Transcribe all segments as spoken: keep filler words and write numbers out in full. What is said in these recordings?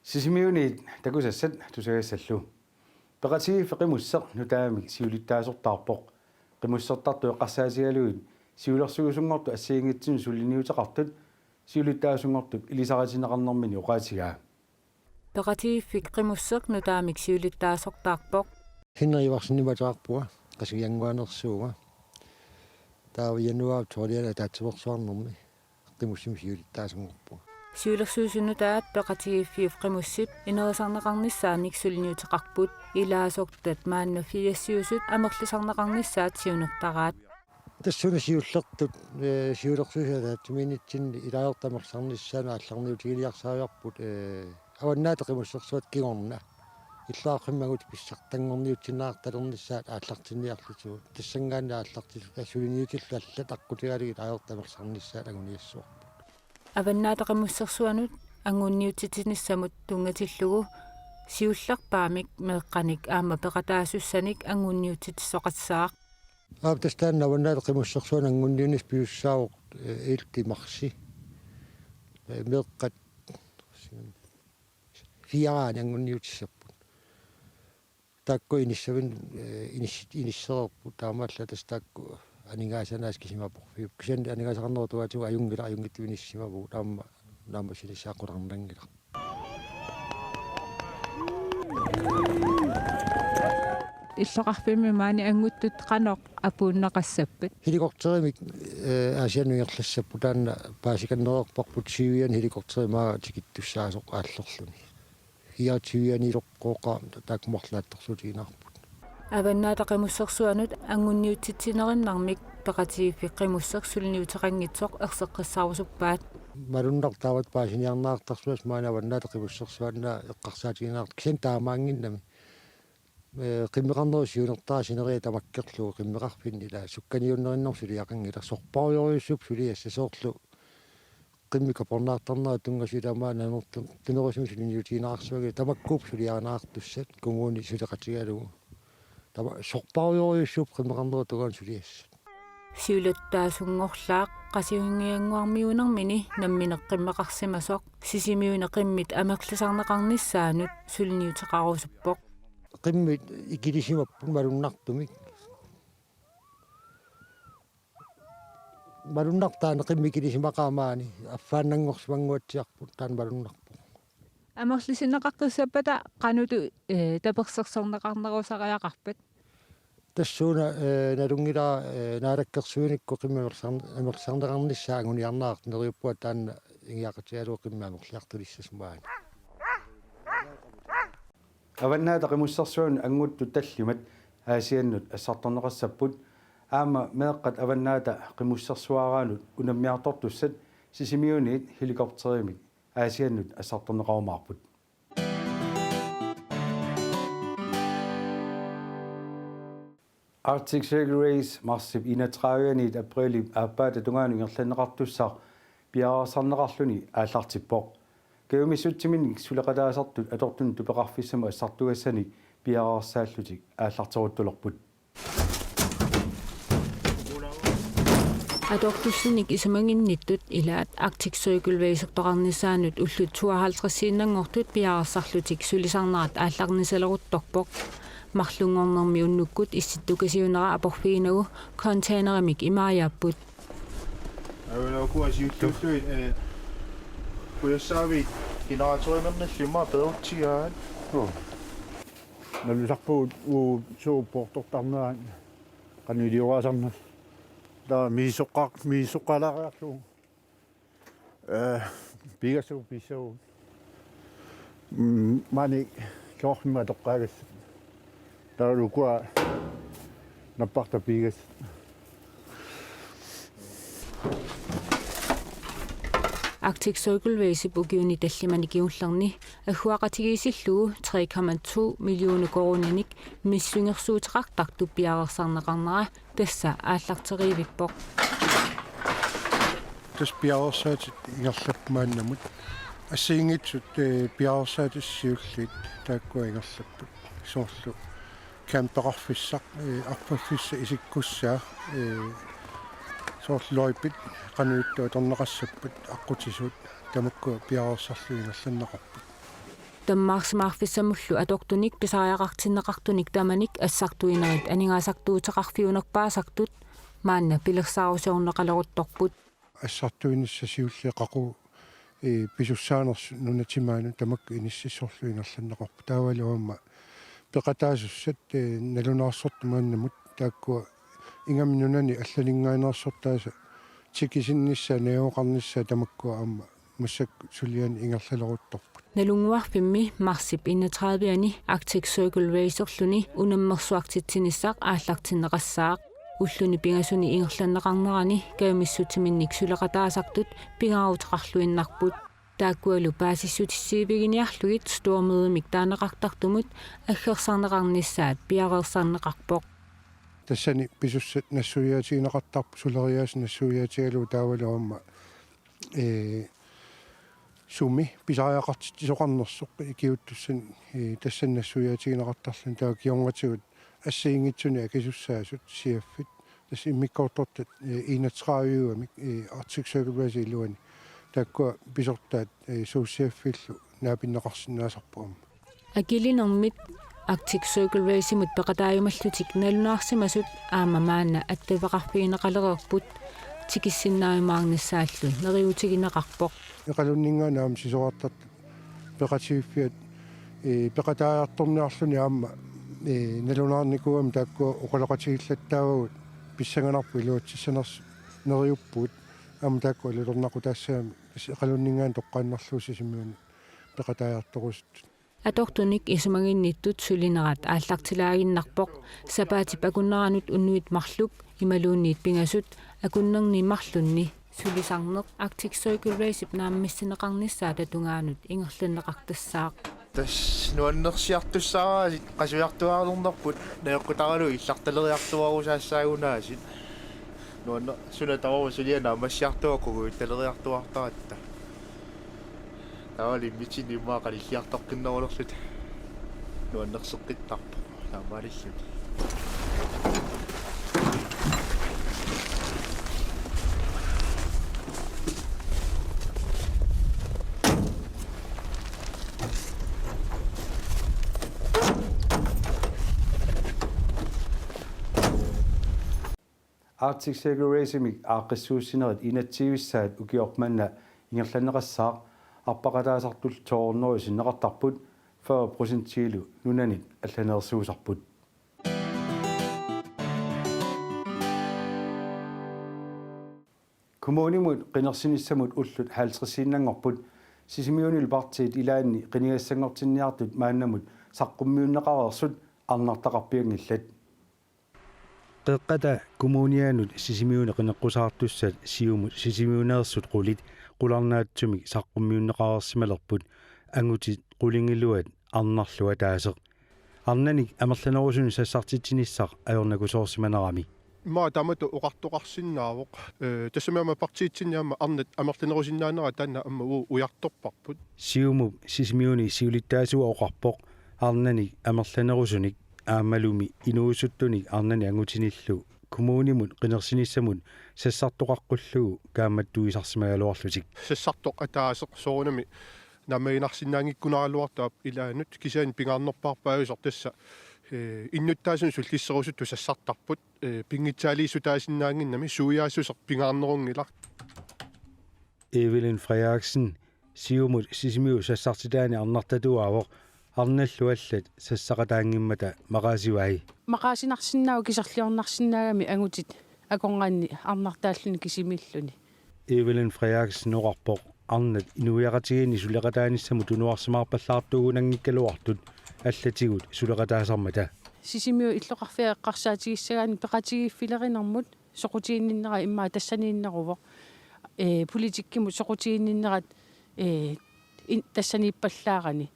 Sisimiuniit takusassat tusagassallu. Peqatigiiffik Qimusseq nutaamik siulittaasortaarpoq. Qimussertartut eqqarsaatigalugit siulersuisunngortut assigiinngitsunut suliniuteqartut siulittaasunngortup ilisaritinneqarnermini oqaatigaa. Peqatigiiffik Qimusseq nutaamik siulittaasortaarpoq. Henrik Iversenimik ateqarpunga, Qasigiannguanersuunga. Taava januaarip tolvianni ataatsimeersuarnermi Qimussimi siulittaasunngorpunga. Siulersuisut nutaat Peqatigiiffiup Qimussip inerisarneqarnissaanik suliniuteqarput, ilaasortat maanna firsiusut amerlisarneqarnissaat siunertaraat. Tassuuna siullertut, eh, siulersuisut ataatsimiinnitsinni ilaasortat amerlisarnissaannut aallarniutiginiarsarivarput, eh, Avannaata Qimussersuata kingorna. Illoqarfimmi angutit pissartanngorniutsinneqartalernissaat aallartinniarlugu. Tassanngaanniit aallartilluta suliniutillu allat aqqutigalugit ilaasortat amerlisarnissaat anguniassavarput. Avannaata Qimussersuanut anngunniutitsinissamut tunngatillugu siullerpaamik meeqqanik aamma peqataasussanik anngunniutitsisoqassaaq. Aap, tassa taanna Avannaata Qimussersuanut anngunniunissaq pisussaavoq, eh, ellevte marsi. Eh, meeqqat fireani anngunniutissapput. Taakku inissavinnut, eh, inis-, inissereerput, taamaallaat tassa taakku aningaasat aasiit kisima aporfiupput. Kisianni aningaasaqarnerup tungaatigut ajunngilaq, ajunngitsumik inissimavugut, aamma naammassinissaa qularnanngilaq. Illoqarfimmi maani anguttut qanoq apuunneqassappat? Helikopterimik, eh, Aasiannut ingerlassapput, taanna paasikannereerparput tyviani helikopteri maanga tikittussaasoq aallerluni. Iaa, tyviani iloqqooqaaq, taakku marluk naatsorsuutigineqarput. Avannaata Qimussersuanut anngunniutitsinerinnarmik Peqatigiiffik Qimusseq suliniuteqanngitsoq erseqqissaarusuppaat. Malunnartoq taamatut paasiniarneqartarsuassaq maani Avannaata Qimussersuanut eqqarsaatigineqartoq, kisianni taamaannginnami. Eh, qimmeqarnerup siunertara sineriak tamakkerlugu qimmeqarfinni, ilaa, sukkaniuunnerinnarmik suliaqanngilaq, sorparujorujussuupput suliassat, soorlu qimmit kapornaartarnerat tunngasut tamaat nanertu-, tunerusumik suliniutigineqarsimanngilaq, tamakkuupput suliarineqartussat kommuni suleqatigalugu. Taava sorparujorujussuupput qimmeqarnerup tungaanut suliassat. Siulittaasunngorlaaq Qasigiannguarmiuunermini nammineq qimmeqarsimasoq Sisimiuni qimmit amerlisarneqarnissaanut suliniuteqarusuppoq. Qimmit ikilisimapput malunnartumik. Malunnartoq taanna qimmit ikilisimaqaaq maani, affaannanngorsimannguatsiarput, taanna malunnarpoq. Amerlisinneqaqqissappata qanoq, eh, tapersersorneqarnerusariaqarpat? Tassuuna, eh, nalunngilara, eh, naalakkersuinikkut qimmit amerlisar-, amerlisarneqarnissaa anguniarneqartoq, neriuppunga taanna ingiaqatigalugu qimmit amerliartulissasoq maani. Avannaata Qimussersuanut anguttut tallimat Aasiannut assartorneqassapput, aamma meeqqat Avannaata Qimussersuaraanut unammiartortussat Sisimiuniit helikopterimik Aasiannut assartorneqarumaarput. Arctic Circle Race marsip enogtredive-anit aprilip aappaata tungaanut ingerlanneqartussaq piareersarneqarluni aallartippoq. Kajumissutsiminnik suleqataasartut atortunut tupeqarfissamut assartugassanik piareersaallutik aallarteruttulerput. Atortussanik isumaginnittut ilaat Arctic Circle Racertoqarnissaanut ullut tooghalvtredsiinnanngortut piareersarlutik sulisarnerat aallarnisaleruttorpoq. Marlunngornermi unnukkut issittukasiunera aporfiginagu containerimik imaajaapput. Aulauku asiuttuullui, eh, kujassaavit generatorimernissi immaqa perutsigaat. Nalusarpugut uu suuppoortortarnerat qanoq iliorasarnersoq. Taava miisoqqaq-, miisoqqalaariarlugu. Eh, piigassagut piissavagut. Mm, maani soorlumi atoqqaagassat. Taava ukua nappartap piigassat. Arctic Circle Race-ip ukiuni tallimani kingullerni agguaqatigiissillugu tre komma to millioner koruuninik missingersuuteqartartup piareersarneqarnera tassa aallarteriivippoq. Tassa piareersaatit ingerlapput maannamut. Assigiinngitsut, eh, piareersaatit siulliit taakkua ingerlapput. Soorlu campeqarfissaq, eh, arpaffissaq isikkussaa, eh, soorlu løjpit qanoq ittoq atorneqassappat, aqqutisuut, tamakkua piareersarlugit ingerlanneqarput. Tammaarsimaarfissamullu atortunik pisariaqartinneqartunik tamanik assartuinerit aningaasartuuteqarfiunerpaasartut maanna pilersaarusiorneqaleruttorput. Assartuinissaq siulleq qaqugu, ee, pisussaanersut nunat timaanut tamakku inississorlutik ingerlanneqarput. Taavalu aamma peqataasussat, ee, nalunaarsortut maannamut taakkua ingammik nunani allaninngaanneersortaasa tikisinnissaat najugaqarnissaat tamakkua aamma massakkut sulianik ingerlaleruttorput. Nalunnguarfimmi marsip enogtredive-ani Arctic Circle Racerluni unammersuartitsinissaq aallartinneqassaaq. Ulluni pingasuni ingerlanneqarnerani kajumissutsiminnik suleqataasartut pingaaruteqarluinnarput. Taakkualu paasissutissiiviginiarlugit stormødemik taaneqartartumut aggersarneqarnissaat piareersarneqarpoq. Tassani pisussat nassuiaatigineqartarput suleriaaseq nassuiaatigalugu taavalu aamma, ee, sumi pisariaqartitsisoqarnersoq ikiuuttussani, ee, tassani nassuiaatigineqartarluni taava kingornatigut assigiinngitsunik akisussaasut siaffit. Tassa immikkoortortat, ee, enogtredive-mik, ee, Arctic Circle Race iluani. Taakkua pisortaat, ee, suut siaffillu naapinneqarsinnaasarput aamma. Akilinermit Arctic Circle Race-imut peqataajumallutik nalunaarsimasut aamma maanna attaveqarfigineqalereerput tikissinnaajumaarnissaallu neriuutigineqarpoq. Iqalunninngaanniit aamma sisorartartut peqatigiiffiat, ee, peqataajartorniarluni aamma, ee, nalunaarnikuugami taakkua oqaloqatigiillattaavagut pissanganarpoq iluatsissanersut neriuppugut aamma taakkua alutornaqutaassagami tassa iqalunninngaanniit toqqaannarlugu Sisimiuni peqataajartorusuttut. Atortunik isumaginnittut sulinerat aallartilaaginnarpoq sapaatip akunneranut unnuit marluk imaluunniit pingasut akunnerni marlunni sulisarneq Arctic Circle Race-ip naammassineqarnissaata tungaanut ingerlanneqartassaaq. Tassa nuannersiartussaagaassi qasujartuaalernerput najoqqutaralugu illartaleriartuaarusaassaagunaasoq. Nuanner-, suna tamarmi suliaq naammassiartuaarput kungujuttaleriartuaartaratta. Taavalu immitsinnut immaqa qanilliartoqqinnerulerluta nuannerseqqittarpoq taamaalilluni. Arctic Circle Race-imik aaqqissuussinerit enogtyve-ssaat ukioq manna ingerlanneqassaaq. Arpaqataasartullu to hundrede sinneqartarput, fyrre procentiilu nunanit allaneersuusarput. Kommunimut qinersinissamut ullut halvtredsiinnanngorput Sisimiunilu partiit ilaanni qinigassanngortinniartut maannamut saqqummiunneqareersut arnartaqarpianngillat. Qeqqata Kommunianut Sisimiuni qineqqusaartussat Siumut Sisimiuneersut qulit qularnaatsumik saqqummiunneqareersimalerput angutit qulingiluat arnarlu ataaseq. Arnanik amerlanerusunik sassartitsinissaq ajornakusoorsimanerami. Immaqa taamatut oqartoqarsinnaavoq. Ee, tassami aamma partiitsinni aamma arnat amerlanerusinnaanera taanna aamma u-, ujartorparput. Siumup Sisimiuni siulittaasua oqarpoq arnanik amerlanerusunik aammalumi inuusuttunik arnanik angutinillu kommunimut qinersinissamut sassartoqaqqullugu kaammattuisarsimagaluarlutik. Sassartoq ataaseq soorunami naammaginarsinnaanngikkunaraluartoq aap ilaanut kisianni pingaarnerpaarpaajusoq tassa, ee, innuttaasunut sullisserusuttut sassartarput, ee, pinngitsaaliissutaasinnaannginnami suiaassuseq pingaarnerunngilaq. Evelyn Frederiksen, Siumut Sisimiut sassartitaani arnartatuaavoq, arnallu allat sassaqataanngimmata maqaasivai. Maqaasinarsinnaavoq kiserliornarsinnaagami angutit akornanni arnartaalluni kisimiilluni. Evelyn Frederiksen oqarpoq arnat inuiaqatigiinni suleqataanissamut tunuarsimaarpallaartuugunanngikkaluartut allatigut suleqataasarmata. Sisimiut illoqarfiat eqqarsaatigissagaanni peqatigiiffilerinermut soqutiginninnerat immaqa tassaniinneruvoq. Ee, politikkimut soqutiginninnerat, ee, in-, tassaniippallaarani.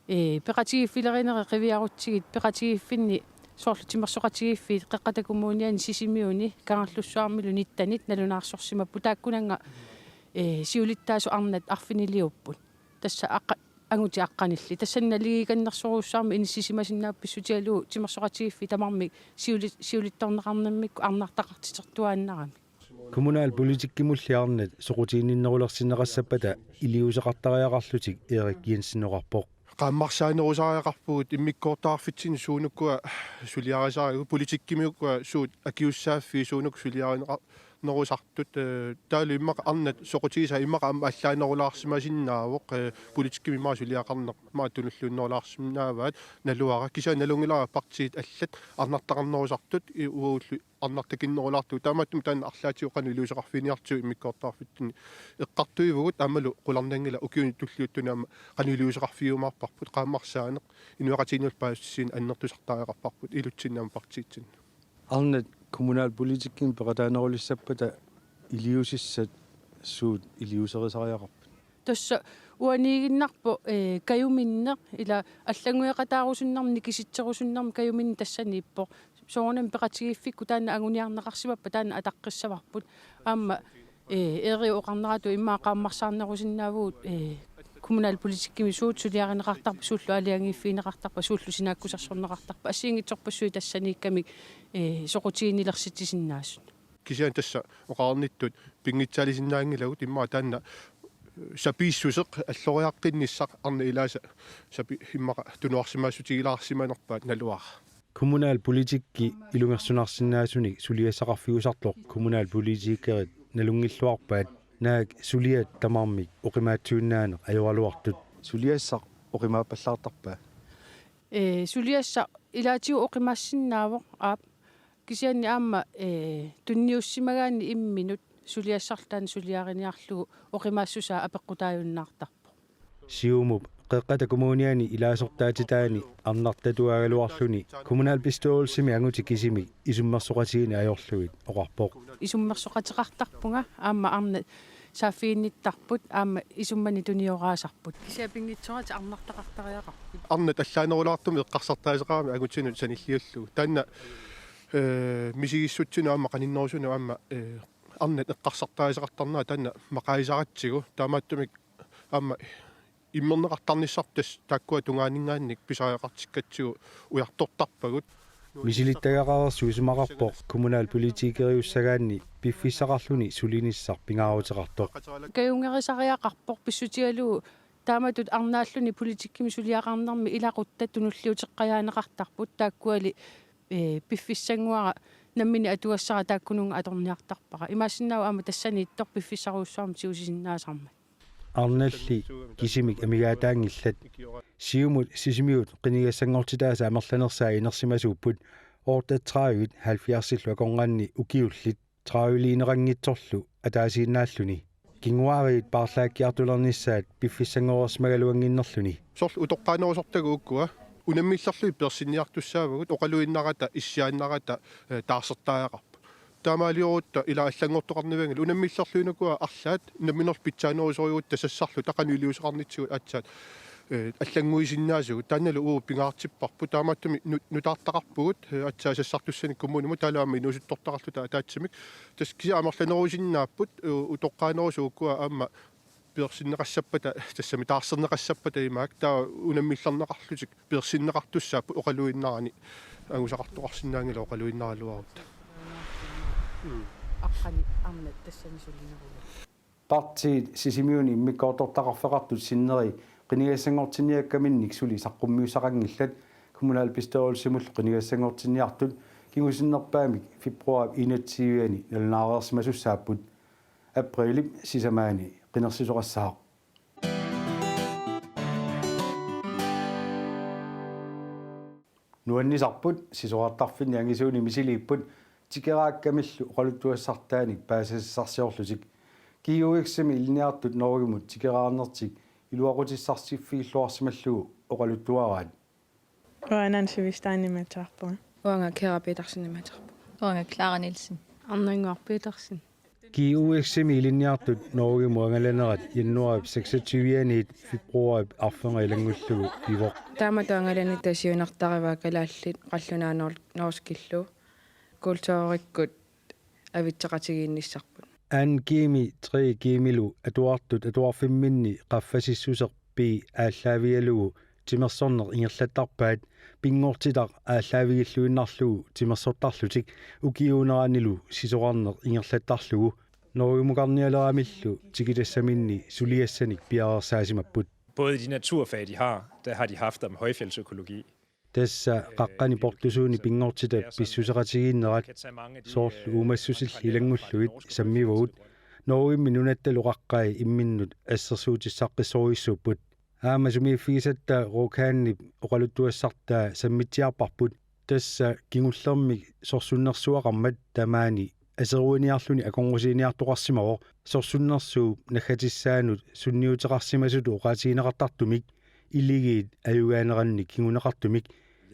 Ee, peqatigiiffilerinerit qiviarutsigit peqatigiiffinni soorlu timersoqatigiiffiit Qeqqata Kommuniani Sisimiuni Kangerlussuarmilu nittenit nalunaarsorsimapput taakkunannga, ee, siulittaasut arnat arfiniliupput. Tassa aqqa-, angutit aqqanillit. Tassani naligiikannersorujussuarmik inissisimasinnaapput pissutigalugu timersoqatigiiffiit tamarmik siuli-, siulittorneqarnermikkut arnartaqartitertuaannaramik. Kommunalpolitikkimulli arnat soqutiginninnerulersinneqassappata iliuuseqartariaqarlutik Erik Jensen oqarpoq. Qaammarsaanerusariaqarpugut immikkoortorfitsinni suunukkua suliarisarigut, politikkimi ukua suut akisussaaffiit suunuku suliarineqarnerusartut, eh, taavalu immaqa arnat soqutigisaat immaqa aamma allaanerulaarsimasinnaavoq, eh, politikkimi immaqa suliaqarneq immaqa tunulluunnerulaarsinnaavaat, naluara, kisianni nalunngilara partiit allat arnartaqarnerusartut i-, uagullu arnartakinnerulaartugut. Taamaattumik taanna arlaatigut qanoq iliuuseqarfiginiartigu immikkoortorfitsinni eqqartuivugut, aammalu qularnanngilaq ukiuni tulliuttuni aamma qanoq iliuuseqarfigiumaarparput, qaammarsaaneq inuiaqatigiinnilu paasissutissiineq annertusartariaqarparput ilutsinni aamma partiitsinni. Arnat kommunalpolitikkimi peqataanerulissappata iliuusissat suut iliuuserisariaqarput? Tassa uaniiginnarpoq, eh, kajuminneq, ila allanngueqataarusunnermi nikisitserusunnermi kajuminneq tassaniippoq. Soorunami peqatigiiffikkut taanna anguniarneqarsimappat taanna ataqqissavarput. Aamma, eh, Erik oqarneratut immaqa qaammarsaarnerusinnaavugut, eh, kommunalpolitikkimi suut suliarineqartarpat, suullu aalajangiiffigineqartarpat, suullu sinaakkusersorneqartarpat, assigiinngitsorpassuit tassaniikkamik, eh, soqutiginnilersitsisinnaasut. Kisianni tassa oqarnittut pinngitsaalisinnaanngilagut, immaqa taanna sapiissuseq alloriaqqinnissaq arnat ilaasa sapi-, immaqa tunuarsimaassutigilaarsimanerpaat naluara. Kommunalpolitikki ilungersunarsinnaasunik suliassaqarfiusartoq kommunalpolitikerit nalunngilluarpaat, naak suliat tamarmik oqimaatsiuinnaaneq ajoraluartut. Suliassaq oqimaappallaartarpa? Eh, suliassaq ilaatigut oqimaassinnaavoq, aap. Kisianni aamma, eh, tunniussimagaanni imminut suliassarlu taanna suliariniarlugu oqimaassusaa apeqqutaajunnaartarpoq. Siumup Qeqqata Kommuniani ilaasortaatitaani arnartatuagaluarluni kommunalbestyrelsimi angutit kisimik isummersoqatigiinneq ajorlugit oqarpoq. Isummersoqateqartarpunga aamma arnat saaffiginnittarput aamma isummani tunioraasarput. Kisianni pinngitsooratik arnartaqartariaqarput. Arnat allaanerulaartumik eqqarsartaaseqarami angutinut sanilliullugu. Taanna, eh, misigissutsinut aamma qaninnerusunut aamma, eh, arnat eqqarsartaaseqartarnerat taanna maqaasisaratsigu. Taamaattumik aamma immerneqartarnissarput tassa taakkua tungaaninngaanniit pisariaqartikkatsigu ujartortarpagut. Misilittagaqareersoq isumaqarpoq kommunalpolitikeriussagaanni piffissaqarluni sulinissaq pingaaruteqartoq. Kajungerisariaqarpoq pissutigalugu taamatut arnaalluni politikkimi suliaqarnermi ilaquttat tunulliuteqqajaaneqartarput, taakkuali, eh, piffissannguara nammineq atugassara taakkununnga atorniartarpara. Imaassinnaavoq aamma tassaniittoq piffissarujussuarmik tigusisinnaasarmat. Arnalli kisimik amigaataanngillat. Siumut Sisimiut qinigassanngortitaasa amerlanersaat inersimasuupput otteogtredive halvfjerdsillu akornanni ukiullit, trediveliineqanngitsorlu ataasiinnaalluni. Kinguaariit paarlaakkiartulernissaat piffissanngoreersimagaluannginnerluni. Soorlu utoqqaanerusortagut ukua unammillerlugit peersinniartussaavagut, oqaluinnarata, issiaannarata, eh, taarsertariaqarput. Taamaaliorutta ila allanngortoqarnavianngilaq, unammillerlugit ukua arlaat nammineq pitsaanerusorigutta sassarluta qanoq iliuuseqarnitsigut aatsaat, eh, allannguisinnaasugut, taannalu uagut pingaartipparput. Taamaattumik nu-, nutaartaqarpugut, eh, aatsaat sassartussanik kommunimut, taavalu aamma inuusuttortaqarluta ataatsimik. Tassa kisianni amerlanerusinnaapput, u-, utoqqaanerusut ukua aamma peersinneqassappata, tassami taarserneqassappata imaak, taava unammillerneqarlutik peersinneqartussaapput, oqaluinnarani angusaqartoqarsinnaanngilaq oqaluinnaraluarutta. Mm. Aqqani arnat tassani sulineruvoq. Partiit Sisimiuni immikkoortortaqarfeqartut sinneri qinigassanngortinniakkaminnik suli saqqummiussaqanngillat, kommunalbestyrelsimullu qinigassanngortinniartut kingusinnerpaamik februar enogtyve-ani nalunaareersimasussaapput. Aprilip sisamaani qinersisoqassaaq. Nuannisarput, sisorartarfinni angisuuni misiliipput tikeraakkamillu oqaluttuassartaanik paasasassarsiorlutik. G U X-imi ilinniartut Norgemut tikeraarnertik iluaqutissarsiffigilluarsimallugu oqaluttuaraat. Uanga Nancy Hvistaanimik ateqarpunga. Uanga Kira Petersenimik ateqarpunga. Uanga Clara Nielsen. Arnannguaq Petersen. G U X-imi ilinniartut Norgemut angalanerat januaarip seksogtyve-aniit februaarip arfernga ilanngullugu pivoq. Taamatut angalanitta siunertaraat kalaallit, qallunaat nor-, norskillu, kulturikkut avitseqatigiinnissarput. Anden G-mi tre G-milu atuartut atuarfimminni qaffasissuseq B aallaavigalugu timersorneq ingerlattarpaat, pinngortitaq aallaavigilluinnarlugu timersortarlutik ukiuuneranilu sisorarneq ingerlattarlugu. Norgemukarnialeramillu tikitassaminni suliassanik piareersaasimapput. Både i de naturfag, de har, der har de haft om højfjeldsøkologi. Tassa qaqqani portusuuni pinngortitap pissuseqatigiinnerat soorlu uumassusillit ilanngullugit sammivagut. Norgemi nunattalu qaqqai imminnut assersuutissaqqissorujussuupput. Aamma sumiiffigisatta Rokanip oqaluttuassartaa sammitsiarparput. Tassa kingullermik sorsunnersuaqarmat tamaani aseruiniarluni akornusiiniartoqarsimavoq, sorsunnersuup naggatissaanut sunniuteqarsimasutut oqaatigineqartartumik, iligiit ajugaanerannik kinguneqartumik.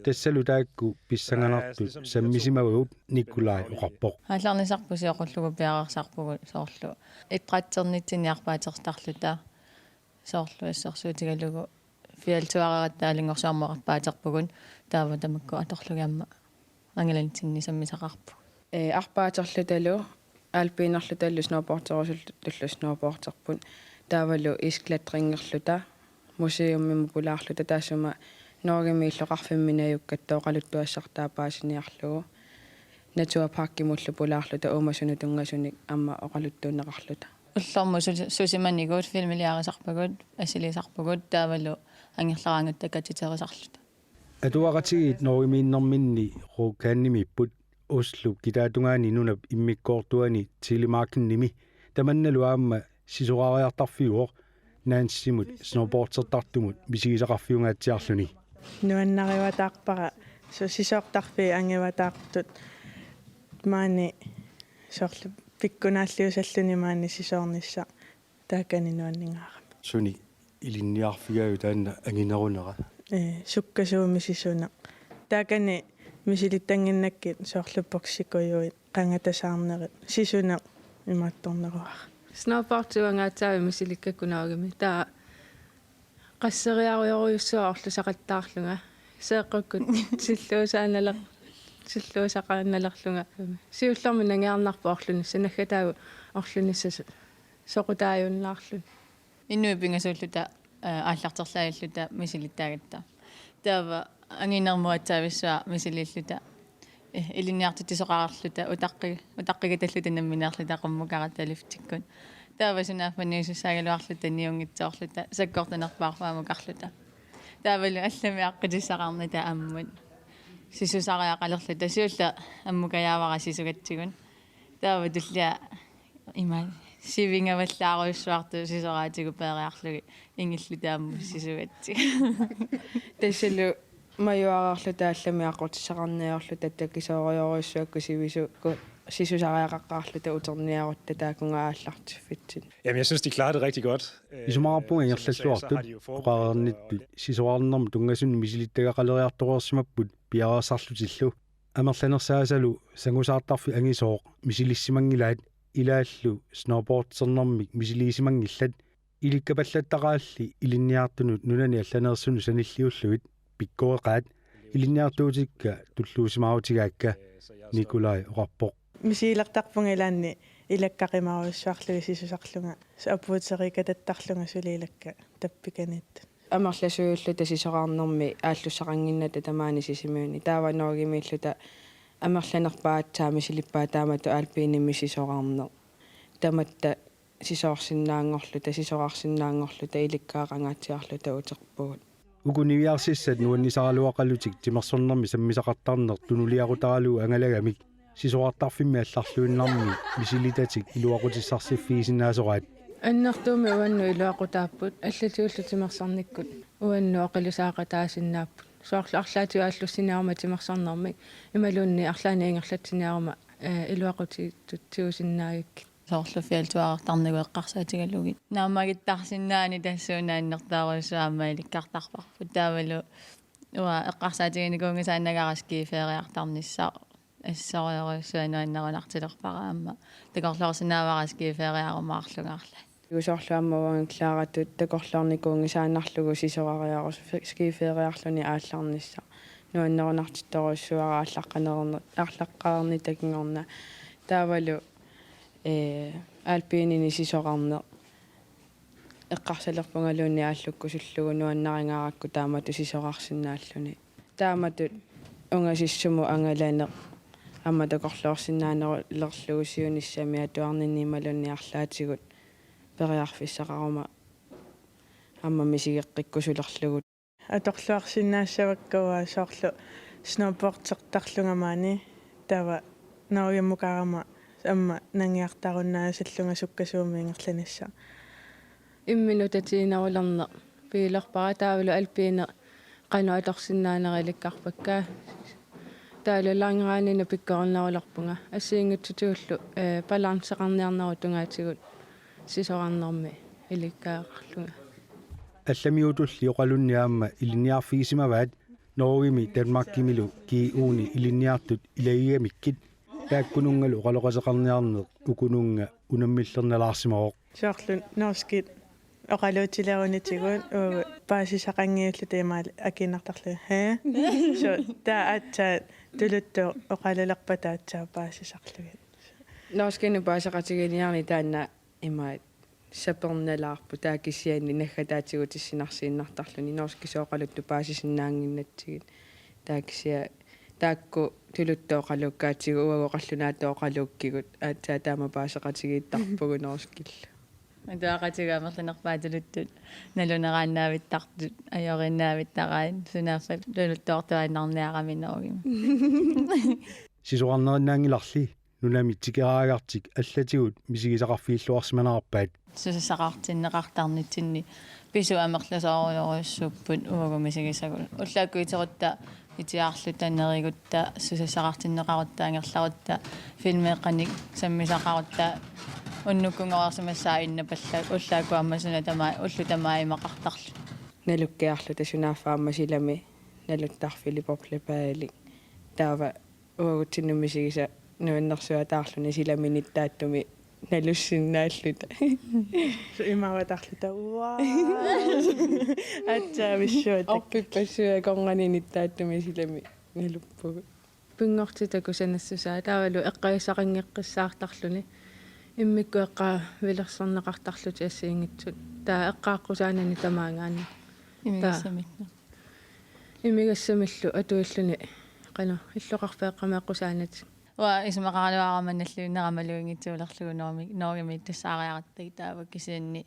Tassalu taakku pissanganartut sammisimavagut, Nikolaj oqarpoq. Aallarnisarput sioqqullugu piareersarpugut, soorlu idrætsernitsinni arpaatertarluta, soorlu assersuutigalugu fjaltuareeratta Allinngorsuarmut arpaaterpugut, taava tamakku atorlugit aamma angalanitsinni sammisaqarpugut. Ee, arpaaterlutalu, alpinerlutalu, snowboarderusulutullu snowboarderput. Taavalu isklatringerluta, museumimut pulaarluta, taassuma Norgemi illoqarfimmi najukkatta oqaluttuassartaa paasiniarlugu. Naturparkimullu pulaarluta uumasunut tunngasunik aamma oqaluttuunneqarluta. Ullormut sus-, susimanikuut filmiliarisarpagut, assiliisarpugut, taavalu angerlaraangatta katiterisarluta. Atuaqatigiit Norgemiinnerminni Rokanimiipput, Oslop kitaatungaani nunap immikkoortuani Telemarkenimi. Tamannalu aamma sisorariartarfiuvoq, Nancymut snowboardertartumut misigisaqarfiungaatsiarluni. Nuannarivaataarpara, su-, sisoortarfiit angivaataartut maani soorlu pikkunaalliusalluni maani sisoornissaq, taakani nuanningaarami. Suni ilinniarfigaajuk taanna anginerunera? Ee, sukkasuumik sisuneq. Taakani misilittannginnakkit, soorlu buksikujuit, qangatasaarnerit, sisuneq imaattorneruara. Snowboardiuangaatsiaavit misilikkakku Norgemi. Taava qasseriarujorujussuaq orlusaqattaarlunga. Seeqqukkut silluusaannaler-, silluusaqaannalerlunga. Siullermik nangiarnarpoq orlunissaq, naggataagut orlunissaq so-, soqutaajunnaarluni. Inuit pingasuulluta, aa, aallarterlaalluta misilittaagatta. Taava anginermut atsaavissuaq misiliilluta. Eh, ilinniartitsisoqarluta, utaqqi-, utaqqigitalluta nammineerluta qummukaratta liftikkut. Taava sunaaffa niusussaagaluarluta niunngitsoorluta sakkortunerpaarfaamukarluta. Taavalu allamik aqqutissaqarnata ammut. Sisusariaqalerluta, siulleq ammukajaavara sisugatsigu. Taava tullia ima sivingavallaarujussuartut sisoraatigut peeriarlugit ingilluta ammut sisugatsigu. Tassalu majuareerluta allamik aqqutissaqarniarluta takisoorujorujussuakkut sivisukkut sisusariaqaqqaarluta uterniarutta taakunga aallartiffitsinni. Jamen, jeg synes, de klarer det rigtig godt. Øh, Isumaqarpunga som du sagde, så ingerlalluartut, har de jo oqareernittut sisorarnermut tunngasunik misilittagaqaleriartoreersimapput piareersarlutillu. Amerlanersaasalu sangusaartarfik angisooq misilissimanngilaat, ilaallu snowboardernermik misiliisimanngillat. Ilikkapallattaqaalli ilinniartunut nunani allaneersunut sanilliullugit pikkoreqaat, ilinniartuutikka tulluusimaarutigaakka, Nikolaj oqarpoq. Misigilertarpunga ilaanni ilakka qimarujussuarlugit sisusarlunga, su-, apuuteriikatattarlunga suli ilakka tappikaniittut. Amerlasuulluta sisorarnermi aallussaqannginnata tamaani Sisimiuni. Taava Norgemiilluta amerlanerpaat aatsaat misilippaat taamatut alpinimi sisorarneq. Tamatta sisoorsinnaanngorluta, sisorarsinnaanngorluta, ilikkaat qangaatsiarluta uterpugut. Uku niviarsissat nuannisaraluaqalutik timersornermi sammisaqartarneq tunuliaqutaralugu angalagamik sisorartarfimmi allarluinnarmi misilitatik iluaqutissarsiffigisinnaasoraat. Annertuumik uannut iluaqutaapput, allatullu timersornikkut uannut oqilusaaqataasinnaapput. Soorlu arlaatigut aallussiniaruma timersornermik, imaluunniit arlaannik ingerlatsiniaruma, ee, iluaqutitut tigusinnaagakkit. Soorlu fjaltuarartarnigut eqqarsaatigalugit. Naammagittarsinnaaneq tassuuna annertoorujussuaq aamma ilikkartarparput. Taavalu uanga eqqarsaatiginikuunngisaannagara skiferiartarnissaq. Assorujorujussuaq nuannerunartilerpara aamma. Takorloorsinnaavara skiferiarumaarlunga arlaat. Soorlu aamma uanga Klaaratut takorloornikuunngisaannarlugu sisorariarus-, skiferiarluni aallarnissaq. Nuannerunartittorujussuuara aallaqqaneerner-, aallaqqaarnitta kingorna. Taavalu, ee, alpinini sisorarneq. Eqqarsalerpungaluunniit aallukkusullugu nuannarigaarakku taamatut sisorarsinnaalluni. Taamatut ungasissumut angalaneq aamma takorloorsinnaanerullerlugu siunissami atuarninni imaluunniit arlaatigut periarfissaqaruma Aamma misigeqqikkusulerlugu. Atorluarsinnaassavakka uanga soorlu snowboardertarlunga maani, taava Norgemukaarama aamma nangiartarunnaassallunga sukkasuumik ingerlanissaq. Imminut tatiinerulerneq piilerpara, taavalu alpine qanoq atorsinnaanera ilikkarpakka. Taavalu langrendinut pikkorinnerulerpunga. Assigiinngitsutigullu, eh, balanceqarniarnerup tungaatigut sisorarnermi ilikkagaqarlunga. Allamiutulli oqalunni aamma ilinniarfigisimavaat Norgemi Danmarkimilu G U-ni ilinniartut ilagigamikkit, taakkununngalu oqaloqateqarniarneq ukununnga unammillernalaarsimavoq. Soorlu norskit oqaluutilerunitigut, uu, paasisaqanngiulluta imaal akiinnartarlugit. He? So, taava aatsaat tuluttut oqalulerpata aatsaat paasisarlugit. Norskinut paaseqatigiinniarneq taanna imaat sapernalaarpoq, taava kisianni naggataatigut tissinarsiinnartarluni norskisut oqaluttut paasisinnaannginnatsigit. Taava kisianni taakku tuluttut oqaluukkaatigut uagut qallunaatut oqaluukkigut, aatsaat taama paaseqatigiittarpugut norskillu. Atuaqatigut amerlanerpaat tuluttut naluneraannaavittartut ajoriinnaavittaraat, sunaaffa tuluttoortuaannarniarami Norgemi. Sisorarnerinnaanngilarli nunami tikeraagartik allatigut misigisaqarfigilluarsimanerarpaat. Susassaqartinneqartarnitsinni pisut amerlasoorujorujussuupput uagut misigisagut. Ullaakkut iterutta, itiaarluta, nerigutta, susassaqartinneqarutta, angerlarutta, filmeeqqanik sammisaqarutta, unnukkunngorsimassaat innapallak, ullaakkut aamma suna tamaat, ullut tamaat imaqartarluni. Nalukkiarluta sunaaffa aamma silami naluttarfillit boblebadelik. Taava uagutsinnut misigisaq nuannersuataarluni silami nittaattumi nalussinnaalluta. Su imaavatarluta, uaa. Aatsaat vissuatak. Orpippassuit akornanni nittaattumi silami naluppugut. Pinngortitaq kusanassusaa taavalu eqqagassaqanngikkaluartarluni. Immikkut eqqaavilersorneqartarlutik assigiinngitsut. Taava eqqaaqqusaanani tamaangaanni. Imigassamillu. Imigassamillu atuilluni qanoq illoqarfeeqqameeqqusaanatik. Uanga isumaqaraluarama nalliunnera maluginngitsuulerlugu Norgemi-, Norgemiittussaariaratta taava kisianni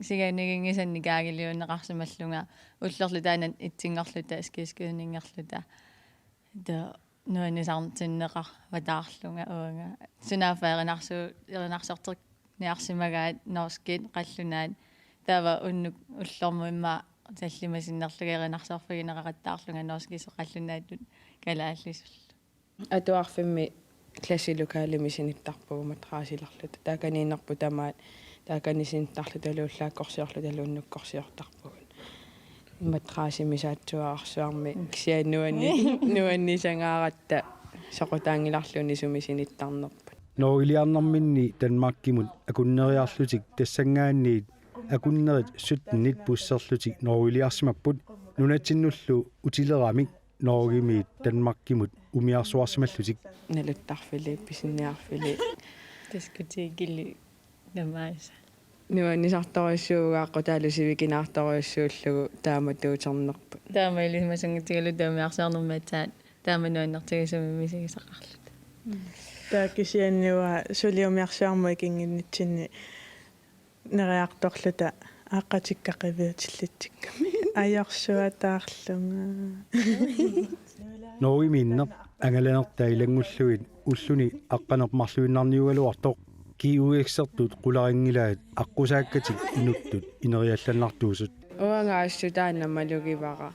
siganiginngisannik kaagiliunneqarsimallunga ullorlu taanna itsinngorluta skiskydningerluta. Taava nuannisartinneqarvataarlunga uanga. Sunaaffa erinarsu-, erinarsorterniarsimagaat norskit qallunaat. Taava unnuk ullormut immaqa tallimat sinnerlugit erinarsorfigineqaqattaarlunga norskisut qallunaatut kalaallisullu. Atuarfimmi klasselokalemi sinittarpugut madrasilerluta. Taakaniinnerput tamaat, taakani sinittarlutalu ullaakkorsiorlutalu unnukkorsiortarpugut. Madrasimi saatsuararsuarmi kisianni nuanni-, nuannisangaaratta soqutaanngilarluunniit sumi sinittarnerput. Norgiliarnerminni Danmarkimut akunneriarlutik tassanngaanniit akunnerit syttenit busserlutik norgiliarsimapput nunatsinnullu utileramik Norgemiit Danmarkimut umiarsuarsimallutik. Naluttarfili, pisiniarfili. Diskotekili tamaasa. Nuannisartorujussuugaaqqutaa sivikinaartorujussuullugu taamatuuternerput. Taama ilisimasunngitsugaluta umiarsuarnermi aatsaat taama nuannertigisumik misigisaqarluta. Taava kisianni uanga suli umiarsuarmut ikinnginnitsinni neriartorluta aaqqatikka qiviutillitsikkami ajorsuataarlunga. Norgemiinneq angalanertaa ilanngullugit ulluni aqqaneq-marluinnarniugaluartoq G U X-ertut qularinngilaat aqqusaakkatik inuttut ineriallannartuusut. Uanga assut taanna malugivara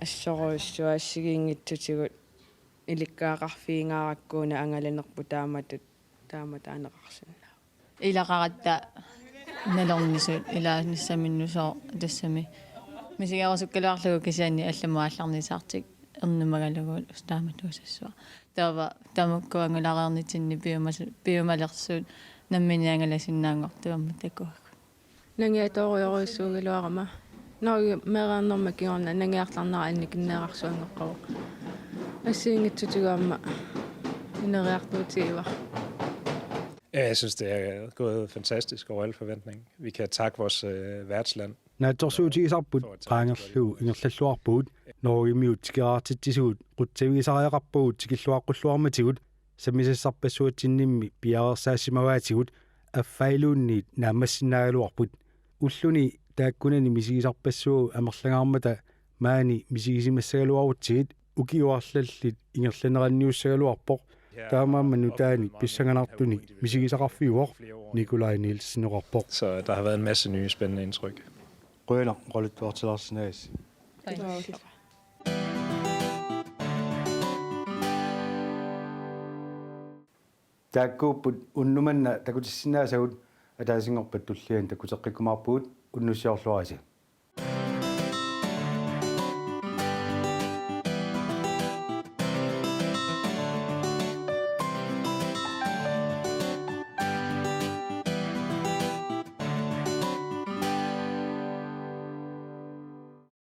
assorujussuaq assigiinngitsutigut ilikkagaqarfigingaarakku una angalanerput taamatut taamatut aaneqarsinnaavoq. Ilaqaratta nalornisut ilaanissaminnut sooq tassami misigerusukkaluarlugu kisianni allamut aallarnisaartik ernumagalugu taamatut usassua. Taava tamakku angulareernitsinni piumasu-, piumalersut nammineq angalasinnaanngortut aamma takuagut. Nangiatoorujorujussuugaluarama. Norgemeereernerma kingorna nangiartarnera annikinneerarsuanngoqqavoq. Assigiinngitsutigut aamma ineriartuutigivara. Ja, jeg synes, det er gået fantastisk over alle forventninger. Vi kan takke vores, øh, værtsland. Naatsorsuutigisarput qaangerlugu ingerlalluarpugut. Norgemiut tikeraartitsisugut qutsavigisariaqarpagut tikilluaqqulluarmatigut, sammisassarpassuatsinnimmi piareersaassimavaatigut affailuunniit naammassinnaagaluarput. Ulluni taakkunani misigisarpassuagut amerlangaarmata maani misigisimassagaluarutsigit ukiut arlallit ingerlaneranniussagaluarpoq, taamaammat nutaanik pissanganartunik misigisaqarfiuvoq, Nikolaj Nielsen oqarpoq. Så der har været en masse nye spændende indtryk. Qujanaq oqaluttuartilaarsinnaagavit. Taakkuupput unnuk manna takutissinnaasagut, ataasinngorpat tulliani takuteqqikkumaarpugut, unnussiorluarisi.